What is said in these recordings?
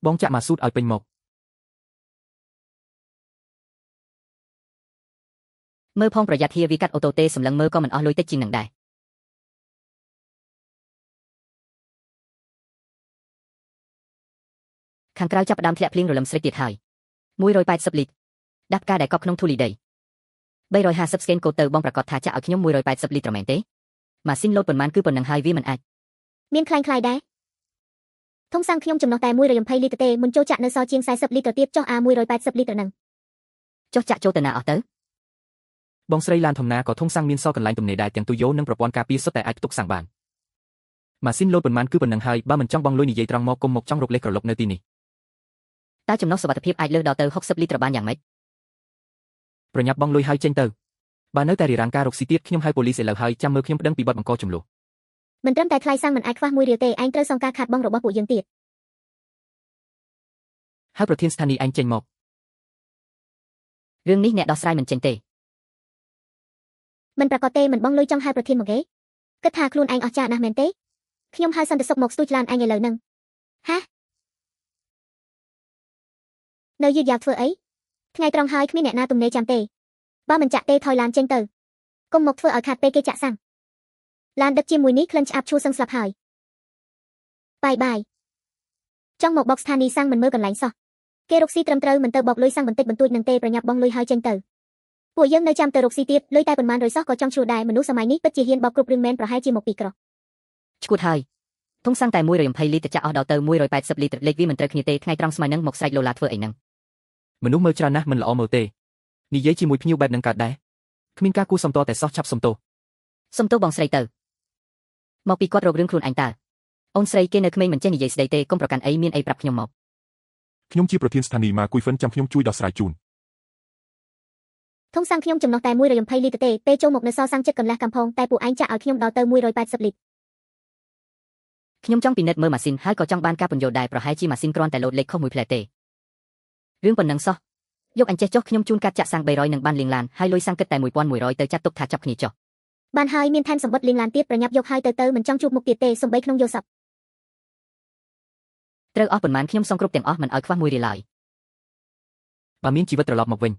បងចាក់ម៉ាស៊ូតឲ្យពេញមក មើលផងប្រយ័ត្នហៀវាកាត់អូតូទេសម្លឹងមើលក៏មិនអស់លុយតិចជាងនឹងដែរខាងក្រៅចាប់ផ្ដើមធ្លាក់ភ្លៀងរលឹមស្រេចទៀតហើយ180លីត្រដាប់ផ្កាដែលកប់ក្នុងធូលីដី350ស្កេនកូដទៅបងប្រកាសថាចាក់ឲ្យខ្ញុំ180លីត្រមែនទេម៉ាស៊ីនលោតប៉ុន្មានគឺប៉ុណ្ណឹងហើយវាមិនអាច មានคล้ายៗដែរធុងសាំងខ្ញុំចំណុះតែ120លីត្រទេមុនចូលចាក់នៅសល់ជាង40លីត្រទៀតចុះអា180លីត្រហ្នឹង ចុះចាក់ចូលទៅណាអស់ទៅ បងស្រីឡានធំណាក៏ធុងសាំងមានសល់កន្លែងទំនេរដែរទាំងទុយោនិងប្រព័ន្ធការពារសុទ្ធតែអាចផ្ទុកសាំងបានម៉ាស៊ីនលោតប៉ុន្មានគឺប៉ុណ្ណឹងហើយបើមិនចង់បង់លុយនិយាយត្រង់មកកុំមកចង់រកលេសក្រឡុកនៅទីនេះ តើចំណុះសុវត្ថិភាពអាចលើសដល់ទៅ60លីត្របានយ៉ាងម៉េច ប្រញាប់បង់លុយហើយចេញទៅបើនៅតែរារាំងការរកស៊ីទៀតខ្ញុំហៅប៉ូលីសឥឡូវហើយចាំមើលខ្ញុំប្តឹងពីបទបង្កជម្លោះ មិនត្រឹមតែថ្លៃសាំងមិនអាចខ្វះមួយរៀលទេឯងត្រូវសងការខាតបង់របស់ពួកយើងទៀត ហៅប្រធានស្ថានីយ៍ឯងចេញមក រឿងនេះអ្នកដោះស្រាយមិនចេញទេ មិនប្រកាសទេមិនបង់លុយចង់ហៅប្រធានមកគេគិតថាខ្លួនឯងអស្ចារ្យណាស់មែនទេខ្ញុំហៅសន្តិសុខមកស្ទួយឡានឯងឥឡូវហ្នឹងហានៅយឺតយ៉ាវធ្វើអីថ្ងៃត្រង់ហើយគ្មានអ្នកណាទំនេរចាំទេបើមិនចាក់ទេថយឡានចេញទៅកុំមកធ្វើឲ្យខាតពេលគេចាក់សាំងឡានដឹកជាមួយនេះក្លិនឆ្អាបឈួរសឹងស្លាប់ហើយបាយបាយចង់មកបោកស្ថានីយ៍សាំងមិនមើលកន្លែងសោះគេរកស៊ីត្រឹមត្រូវមិនទៅបោកលុយសាំងបន្តិចបន្តួចនឹងទេប្រញាប់បង់លុយហើយចេញទៅពួកយើងនៅចាំទៅរកស៊ីទៀតលុយតែប៉ុន្មានរយសោះក៏ចង់ឆ្លោះដែរមនុស្សសម័យនេះពិតជាហ៊ានបោកគ្រប់រឿងមែនប្រហែលជាមកពីក្រ ឈួតហើយធុងសាំងតែ120លីត្រចាក់អស់ដល់ទៅ180លីត្រលេខវាមិនត្រូវគ្នាទេថ្ងៃត្រង់ស្មើនឹងមកស្រែកលោឡាធ្វើអីហ្នឹង មនុស្សមើលច្រើនណាស់មិនល្អមើលទេនិយាយជាមួយភ្ញៀវបែបនឹងកើតដែរគ្មានការគួរសំទោតែសោះឆាប់សំទោស សុំទោសបងស្រីទៅមកពីគាត់រករឿងខ្លួនឯងតើអូនស្រីគេនៅក្មេងមិនចេះនិយាយស្ដីទេកុំប្រកាន់អីមានអីប្រាប់ខ្ញុំមក ខ្ញុំជាប្រធានស្ថានីយ៍ម៉ាគួយហ្វិនចាំខ្ញុំជួយដោះស្រាយជូន ធុងសាំងខ្ញុំចំណុះតែ120លីត្រទេពេលចូលមកនៅសល់សាំងចិត្តកន្លះកំផងតែពួកឯងចាក់ឲ្យខ្ញុំដល់ទៅ180លីត្រ ខ្ញុំចង់ពិនិត្យមើលម៉ាស៊ីនហើយក៏ចង់បានការពន្យល់ដែរប្រហែលជាម៉ាស៊ីនគ្រាន់តែលោតលេខខុសមួយផ្លែទេរឿងប៉ុណ្ណឹងសោះយកអញចេះចុះខ្ញុំជូនកាត់ចាក់សាំង300នឹងបានលាងឡានហើយលុយសាំងគិតតែ1100ទៅចាត់ទុកថាចាប់គ្នាចុះ បានហើយមានថែមសម្បត្តិលាងឡានទៀតប្រញាប់យកហើយទៅទៅមិនចង់ជួបមុខទៀតទេសំបីក្នុងយល់សប្តិ ត្រូវអស់ប៉ុន្មានខ្ញុំសងគ្រប់ទាំងអស់មិនឲ្យខ្វះមួយរៀលឡើយ បើមានជីវិតត្រឡប់មកវិញ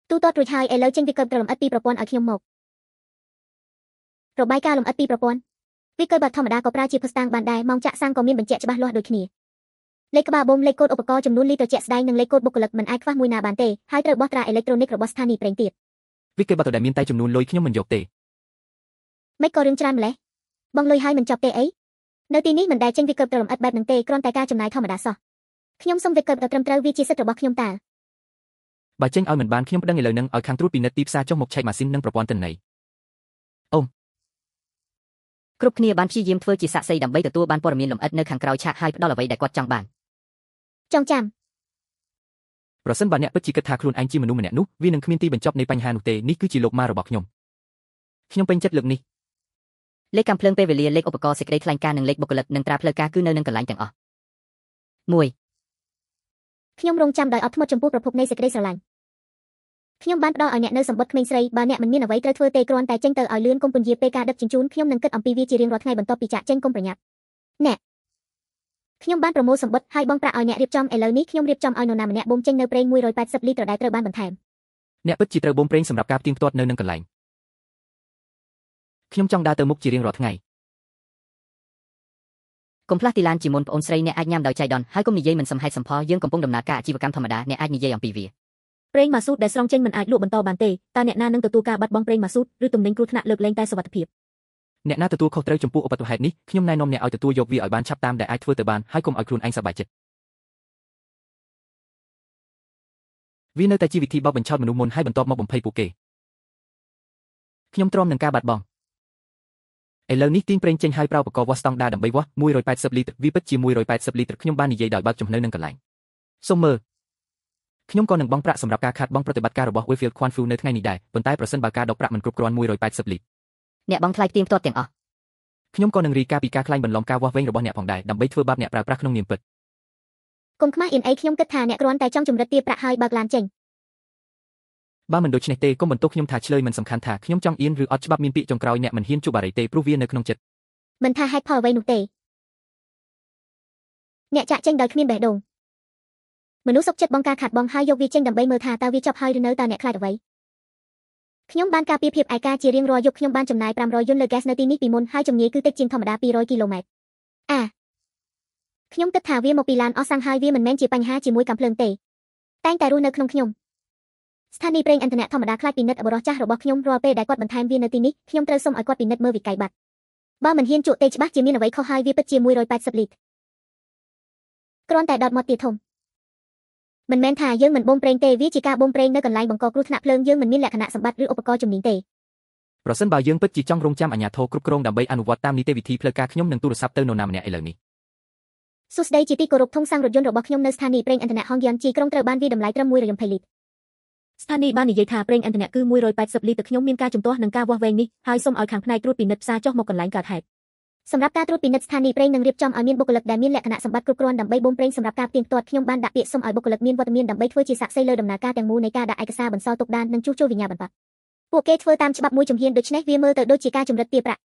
ទូទាត់រួចហើយឥឡូវចេញវិកលបលំអិតពីប្រព័ន្ធឲ្យខ្ញុំមករបាយការណ៍លំអិតពីប្រព័ន្ធវិកលបធម្មតាក៏ប្រើជាភស្តុតាងបានដែរម៉ោងចាក់សាំងក៏មានបញ្ជាក់ច្បាស់លាស់ដូចគ្នាលេខក្បាលបូមលេខកូដឧបករណ៍ចំនួនលីត្រជាក់ស្ដែងនិងលេខកូដបុគ្គលិកមិនអាចខ្វះមួយណាបានទេហើយត្រូវបោះត្រាអេឡិចត្រូនិករបស់ស្ថានីយ៍ប្រេងទៀត វិកលបទដែលមានតែចំនួនលុយខ្ញុំមិនយកទេ មិនក៏រឿងច្រើនម្លេះបងលុយហើយមិនចប់ទេអីនៅទីនេះមិនដែលចេញវិកលបលំអិតបែបហ្នឹងទេគ្រាន់តែការចំណាយធម្មតាសោះខ្ញុំសុំវិកលបត្រឹមត្រូវវាជាសិទ្ធិរបស់ខ្ញុំតើ បើចេញឲ្យមិនបានខ្ញុំប្តឹងឥឡូវនឹងឲ្យខាងត្រួតពិនិត្យទីផ្សារចុះមកឆែកម៉ាស៊ីននិងប្រព័ន្ធទិន្នន័យអូម គ្រប់គ្នាបានព្យាយាមធ្វើជាសាក្សីដើម្បីទទួលបានព័ត៌មានលម្អិតនៅខាងក្រោយឆាកហើយផ្ដល់អ្វីដែលគាត់ចង់បាន ចង់ចាំ ប្រសិនបើអ្នកពិតជាគិតថាខ្លួនឯងជាមនុស្សម្នាក់នោះវានឹងគ្មានទីបញ្ចប់នៃបញ្ហានោះទេនេះគឺជាលោកម៉ារបស់ខ្ញុំខ្ញុំពេញចិត្តលើកនេះ លេខកាំភ្លើងពេលវេលាលេខឧបករណ៍សេចក្តីថ្លែងការណ៍និងលេខបុគ្គលិកនិងត្រាផ្លូវការគឺនៅនឹងកន្លែងទាំងអស់1 ខ្ញុំរងចាំដោយអត់ធ្មត់ចំពោះប្រភពនៃសេចក្តីស្រឡាញ់ខ្ញុំបានផ្ដល់ឲ្យអ្នកនៅសម្បត្តិក្មេងស្រីបើអ្នកមិនមានអ្វីត្រូវធ្វើទេគ្រាន់តែចេញទៅឲ្យលឿនកុំពន្យាពេលការដឹកជញ្ជូនខ្ញុំនឹងគិតអំពីវាជារៀងរាល់ថ្ងៃបន្ទាប់ពីចាក់ចេញកុំប្រញាប់អ្នកខ្ញុំបានប្រមូលសម្បត្តិហើយបងប្រាក់ឲ្យអ្នករៀបចំឥឡូវនេះខ្ញុំរៀបចំឲ្យនរណាម្នាក់បូមចេញនៅប្រេង180លីត្រដែលត្រូវបានបន្ថែម អ្នកពិតជាត្រូវបូមប្រេងសម្រាប់ការផ្ទៀងផ្ទាត់នៅនឹងកន្លែងខ្ញុំចង់ដើរទៅមុខជារៀងរាល់ថ្ងៃ កុំផ្លាស់ទីឡានជាមុនប្អូនស្រីអ្នកអាចញ៉ាំដោយចៃដន្យហើយកុំនិយាយមិនសមហេតុសមផលយើងកំពុងដំណើរការអាជីវកម្មធម្មតាអ្នកអាចនិយាយអំពីវា ប្រេងម៉ាស៊ូតដែលស្រង់ចេញមិនអាចលក់បន្តបានទេតើអ្នកណានឹងទទួលការបាត់បង់ប្រេងម៉ាស៊ូតឬទំនិញគ្រោះថ្នាក់លើកលែងតែសុវត្ថិភាព អ្នកណាទទួលខុសត្រូវចំពោះឧបទ្ទវហេតុនេះខ្ញុំណែនាំអ្នកឲ្យទទួលយកវាឲ្យបានឆាប់តាមដែលអាចធ្វើទៅបានហើយកុំឲ្យខ្លួនឯងសប្បាយចិត្តវានៅតែជាវិធីបោកបញ្ឆោតមនុស្សមុនហើយបន្ទាប់មកបំភ័យពួកគេខ្ញុំទ្រាំនឹងការបាត់បង់ឥឡូវនេះទាញប្រេងចេញហើយប្រើឧបករណ៍វាស់ស្តង់ដារដើម្បីវាស់180លីត្រវាពិតជា180លីត្រខ្ញុំបាននិយាយដោយបើកជំនឿនឹងកន្លែងសូមមើលខ្ញុំក៏នឹងបង់ប្រាក់សម្រាប់ការខាតបង់ប្រតិបត្តិការរបស់ Wayfield Quanfu នៅថ្ងៃនេះដែរប៉ុន្តែប្រសិនបើការដកប្រាក់មិនគ្រប់គ្រាន់180លីត្រ អ្នកបង់ថ្លៃផ្ទៀងផ្ទាត់ទាំងអស់ ខ្ញុំក៏នឹងរាយការណ៍ពីការក្លែងបន្លំការវាស់វែងរបស់អ្នកផងដែរដើម្បីធ្វើបាបអ្នកប្រើប្រាស់ក្នុងនាមពិត កុំខ្មាស់អៀនអីខ្ញុំគិតថាអ្នកគ្រាន់តែចង់ជំរិតទារប្រាក់ហើយបើកឡានចេញ បើមិនដូច្នេះទេកុំបន្ទោសខ្ញុំថាឆ្លើយមិនសំខាន់ថាខ្ញុំចង់អៀនឬអត់ច្បាប់មានពាក្យចុងក្រោយអ្នកមិនហ៊ានជួបបារីទេព្រោះវានៅក្នុងចិត្ត មិនថាហេតុផលអ្វីនោះទេ អ្នកចាក់ចេញដោយគ្មានបេះដូងមនុស្សសុខចិត្តបងការខាត់បងហើយយកវាចេញដើម្បីមើលថាតើវាចប់ហើយឬនៅតើអ្នកខ្លាចអ្វីខ្ញុំបានការពារភាពឯកាជារៀងរាល់យប់ខ្ញុំបានចំណាយ500យុនលើហ្គាសនៅទីនេះពីមុនហើយជំនាញគឺតិចជាងធម្មតា200គីឡូម៉ែត្រអាខ្ញុំគិតថាវាមកពីឡានអស់សាំងហើយវាមិនមែនជាបញ្ហាជាមួយកាំភ្លើងទេតែងតែរស់នៅក្នុងខ្ញុំស្ថានីយ៍ប្រេងឥន្ធនៈធម្មតាខ្លាចពិនិត្យបរិសចាស់របស់ខ្ញុំរាល់ពេលដែលគាត់បន្ថែមវានៅទីនេះខ្ញុំត្រូវសុំឲ្យគាត់ពិនិត្យមើលវិក័យប័ត្របើមិនហ៊ានជក់ទេច្បាស់ជាមានអ្វីខុសហើយវាពិតជា180លីត្រគ្រាន់តែដុតមាត់ទាធំមិនមែនថាយើងមិនបូមប្រេងទេវាជាការបូមប្រេងនៅកន្លែងបង្កគ្រោះថ្នាក់ភ្លើងយើងមិនមានលក្ខណៈសម្បត្តិឬឧបករណ៍ជំនាញទេប្រសិនបើយើងពិតជាចង់រងចាំអាជ្ញាធរគ្រប់គ្រងដើម្បីអនុវត្តតាមនីតិវិធីផ្លូវការខ្ញុំនឹងទូរស័ព្ទទៅនរណាម្នាក់ឥឡូវនេះសួស្តីជាទីគោរពធុងសាំងរថយន្តរបស់ខ្ញុំនៅស្ថានីយ៍ប្រេងឥន្ធនៈហងយ៉ាន់ជាក្រុងត្រូវបានវាតម្លៃត្រឹម120លីត្រស្ថានីយ៍បាននិយាយថាប្រេងឥន្ធនៈគឺ180លីត្រខ្ញុំមានការជំទាស់នឹងការវាស់វែងនេះហើយសូមឲ្យខាងផ្នែកត្រួតពិនិត្យផ្សារចុះមកកន្លែងកើតហេតុសម្រាប់ការត្រួតពិនិត្យស្ថានីយ៍ប្រេងនឹងរៀបចំឲ្យមានបុគ្គលិកដែលមានលក្ខណៈសម្បត្តិគ្រប់គ្រាន់ដើម្បីបូមប្រេងសម្រាប់ការផ្ទៀងផ្ទាត់ខ្ញុំបានដាក់ពាក្យសុំឲ្យបុគ្គលិកមានវត្តមានដើម្បីធ្វើជាសាក្សីលើដំណើរការទាំងមូលនៃការដាក់ឯកសារបន្សល់ទុកដាននិងជួសជុលវិញ្ញាបនបត្រពួកគេធ្វើតាមច្បាប់មួយជំហានដូច្នេះវាមើលទៅដូចជាការជំរិតទារប្រាក់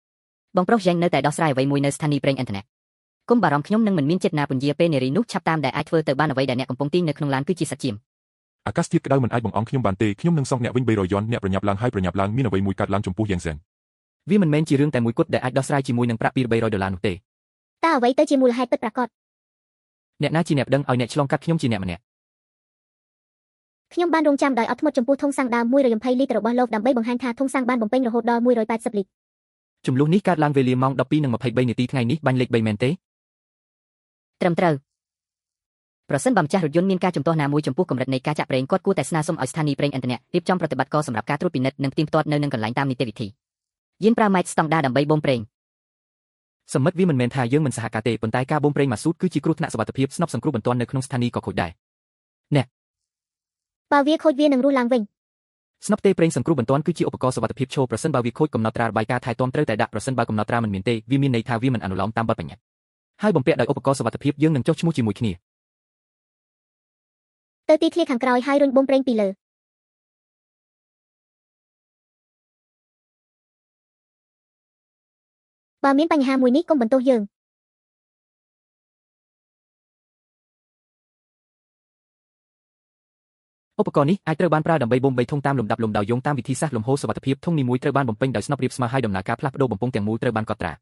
បងប្រុសយ៉ាងនៅតែដោះស្រាយអ្វីមួយនៅស្ថានីយ៍ប្រេងឥន្ធនៈគុំបារម្ភខ្ញុំនឹងមិនមានចេតនាពន្យាពេលនារីនោះឆាប់តាមដែលអាចធ្វើទៅបានអ្វីដែលអ្នកកំពុងទាញនៅក្នុងឡានគឺជាសាច់ចៀមអាកាសធាតុក្តៅមិនអាចបង្អង់ខ្ញុំបានទេខ្ញុំនឹងសងអ្នកវិញ300យន់អ្នកប្រញាប់ឡើងហើយប្រញាប់ឡើងមានអ្វីមួយកើតឡើងចំពោះយ៉ាងសែនវាមិនមែនជារឿងតែមួយគត់ដែលអាចដោះស្រាយជាមួយនឹងប្រាក់200ដុល្លារនោះទេតើអ្វីទៅជាមូលហេតុពិតប្រាកដអ្នកណាជាអ្នកដឹងឲ្យអ្នកឆ្លងកាត់ខ្ញុំជាអ្នកម្នាក់ខ្ញុំបានរងចាំដោយអត់ធ្មត់ចំពោះធុងសាំងដើម120លីត្ររបស់លោកដើម្បីបង្ហាញថាធុងសាំងបានបំពេញរហូតដល់180លីត្រចំនួននេះកើតឡើងវេលាម៉ោង12:23នាទីថ្ងៃនេះបាញ់លេខ3មែនទេត្រឹមត្រូវប្រសិនបើម្ចាស់រថយន្តមានការជំទាស់ណាមួយចំពោះកម្រិតនៃការចាក់ប្រេងគាត់គួរតែស្នើសុំឲ្យស្ថានីយ៍ប្រេងឥន្ធនៈរៀបចំប្រតិបត្តិការសម្រាប់ការត្រួតពិនិត្យនិងផ្ទៀងផ្ទាត់នៅនឹងកន្លែងតាមនីតិវិធីយានប្រើម៉ែត្រស្តង់ដារដើម្បីបូមប្រេងសមិទ្ធវាមិនមែនថាយើងមិនសហការទេប៉ុន្តែការបូមប្រេងម៉ាស៊ូតគឺជាគ្រោះថ្នាក់សុវត្ថិភាពស្នប់សង្គ្រោះបន្ទាន់នៅក្នុងស្ថានីយ៍ក៏ខូចដែរអ្នកបើវាខូចវានឹងរស់ឡើងវិញស្នប់ទេប្រេងសង្គ្រោះបន្ទាន់គឺជាឧបករណ៍សុវត្ថិភាពឈរប្រសិនបើវាខូចកំណត់ត្រារបាយការណ៍ថែទាំត្រូវតែដាក់ប្រសិនបើកំណត់ត្រាមិនមានទេវាមានន័យថាវាមិនអនុលោមតាមបទបញ្ញត្តិហើយបំពាក់ដោយឧបករណ៍សុវត្ថិភាពយើងនឹងចុះឈ្មោះជាមួយគ្នាទៅទីធ្លាខាងក្រោយហើយរុញបូមប្រេងពីលើបើមានបញ្ហាមួយនេះកុំបន្ទោសយើងឧបករណ៍នេះអាចត្រូវបានប្រើដើម្បីបូម3ធុងតាមលំដាប់លំដោយយោងតាមវិធីសាស្ត្រលំហូរសុវត្ថិភាពធុងនីមួយត្រូវបានបំពេញដោយស្នប់រាបស្មើហើយដំណើរការផ្លាស់ប្ដូរបំពង់ទាំងមូលត្រូវបានកត់ត្រា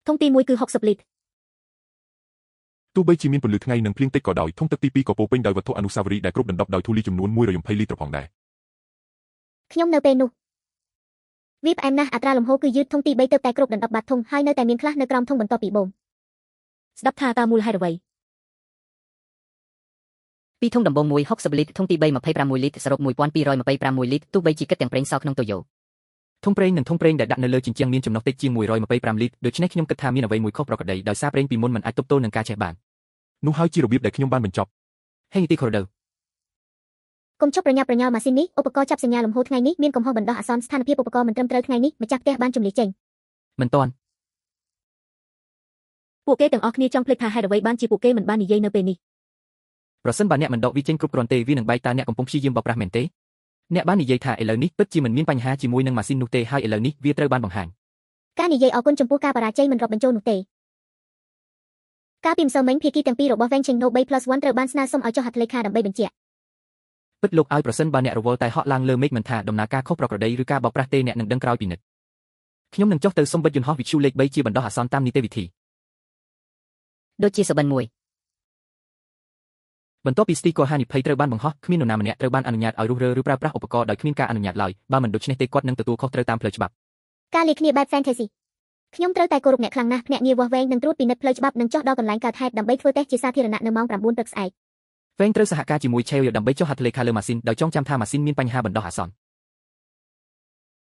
ធុងទី1គឺ60លីត្រទោះបីជាមានពន្លឺថ្ងៃនិងភ្លៀងតិចក៏ដោយធុងទឹកទី2ក៏ពោពេញដោយវត្ថុអនុស្សាវរីយ៍ដែលគ្រប់ដណ្ដប់ដោយធូលីចំនួន120លីត្រផងដែរខ្ញុំនៅពេលនោះវាផ្អែមណាស់អត្រាលំហូរគឺយឺតធុងទី3ទើបតែគ្រប់ដណ្ដប់បាត់ធុងហើយនៅតែមានខ្លះនៅក្រោមធុងបន្ទាប់ពីបូមស្ដាប់ថាតើមូលហេតុអ្វីពីធុងដំបូងមួយ60លីត្រធុងទី3 26លីត្រសរុប1225លីត្រទោះបីជាគិតទាំងប្រេងសល់ក្នុងតូយ៉ូធុងប្រេងនិងធុងប្រេងដែលដាក់នៅលើជញ្ជាំងមានចំណុះតិចជាង125លីត្រដូច្នេះខ្ញុំគិតថាមានអ្វីមួយខុសប្រក្រតីដោយសារប្រេងពីមុនមិនអាចទប់ទល់នឹងការឆេះបាននោះហើយជារបៀបដែលខ្ញុំបានបញ្ចប់ហេងទីខូរដូកុំជប់ប្រញាប់ប្រញាល់ម៉ាស៊ីននេះឧបករណ៍ចាប់សញ្ញាលំហូរថ្ងៃនេះមានកំហុសបណ្ដោះអាសន្នស្ថានភាពឧបករណ៍មិនត្រឹមត្រូវថ្ងៃនេះម្ចាស់ផ្ទះបានជម្លៀសចេញមិនទាន់ពួកគេទាំងអស់គ្នាចង់ភ្លេចថាហេតុអ្វីបានជាពួកគេមិនបាននិយាយនៅពេលនេះប្រសិនបើអ្នកមិនដកវាចេញគ្រប់គ្រាន់ទេវានឹងបែកតើអ្នកកំពុងព្យាយាមបោកប្រាស់មែនទេអ្នកបាននិយាយថាឥឡូវនេះពិតជាមិនមានបញ្ហាជាមួយនឹងម៉ាស៊ីននោះទេហើយឥឡូវនេះវាត្រូវបានបង្ហាញការនិយាយអរគុណចំពោះការបរាជ័យមិនរាប់បញ្ចូលនោះទេកាលពីម្សិលមិញភាគីទាំងពីររបស់ Venchino 3+1 ត្រូវបានស្នើសុំឲ្យចុះហត្ថលេខាដើម្បីបញ្ជាក់ពិតលោកឲ្យប្រសិនបើអ្នករវល់តែហក់ឡើងលើមេឃមិនថាដំណើរការខុសប្រក្រតីឬការបោកប្រាស់ទេអ្នកនឹងដឹងក្រោយពិនិត្យខ្ញុំនឹងចុះទៅសុំបិទយន្តហោះវិទ្យុលេខ3ជាបណ្ដោះអាសន្នតាមនីតិវិធីដូចជាសុបិនមួយបន្ទាប់ពីស្ទីកហានិភ័យត្រូវបានបង្ហោះគ្មាននរណាម្នាក់ត្រូវបានអនុញ្ញាតឲ្យរុះរើឬប្រើប្រាស់ឧបករណ៍ដោយគ្មានការអនុញ្ញាតឡើយបើមិនដូច្នេះទេគាត់នឹងទទួលខុសត្រូវតាមផ្លូវច្បាប់ការលាគ្នាបែប Fantasy ខ្ញុំត្រូវតែគោរពអ្នកខ្លាំងណាស់ភ្នាក់ងារវាស់វែងនិងត្រួតពិនិត្យផ្លូវច្បាប់នឹងចុះដល់កន្លែងកើតហេតុដើម្បីធ្វើតេស្តជាសាធារណៈនៅម៉ោង9ព្រឹកស្អែកវែងត្រូវសហការជាមួយឆេវដើម្បីចុះហត្ថលេខាលើម៉ាស៊ីនដោយចងចាំថាម៉ាស៊ីនមានបញ្ហាបណ្ដោះអាសន្ន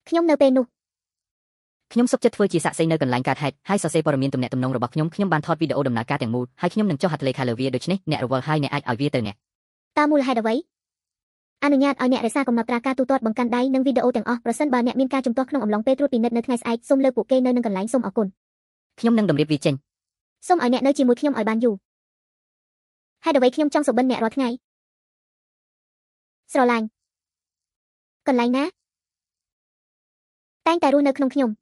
ខ្ញុំនៅពេលនោះខ្ញុំសុខចិត្តធ្វើជាសាក្សីនៅកន្លែងកើតហេតុហើយសរសេរព័ត៌មានទំនាក់ទំនងរបស់ខ្ញុំខ្ញុំបានថតវីដេអូដំណើរការទាំងមូលហើយខ្ញុំនឹងចុះហត្ថលេខាលើវាដូច្នេះអ្នករវល់ហើយអ្នកអាចឲ្យវាទៅអ្នកតើមូលហេតុអ្វីអនុញ្ញាតឲ្យអ្នករក្សាកំណត់ត្រាការទូទាត់បង្កាន់ដៃនិងវីដេអូទាំងអស់ប្រសិនបើអ្នកមានការជំទាស់ក្នុងអំឡុងពេលត្រួតពិនិត្យនៅថ្ងៃស្អែកសូមលើកពួកគេនៅនឹងកន្លែងសូមអរគុណខ្ញុំនឹងតម្រៀបវាចេញសូមឲ្យអ្នកនៅជាមួយខ្ញុំឲ្យបានយូរហេតុអ្វីខ្ញុំចង់សុបិនអ្នករាល់ថ្ងៃស្រឡាញ់កន្លែងណាតែងតែរស់នៅក្នុងខ្ញុំ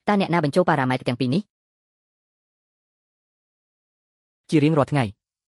តើអ្នកណាបញ្ចូលប៉ារ៉ាម៉ែត្រទាំងពីរនេះ ជារៀងរាល់ថ្ងៃ។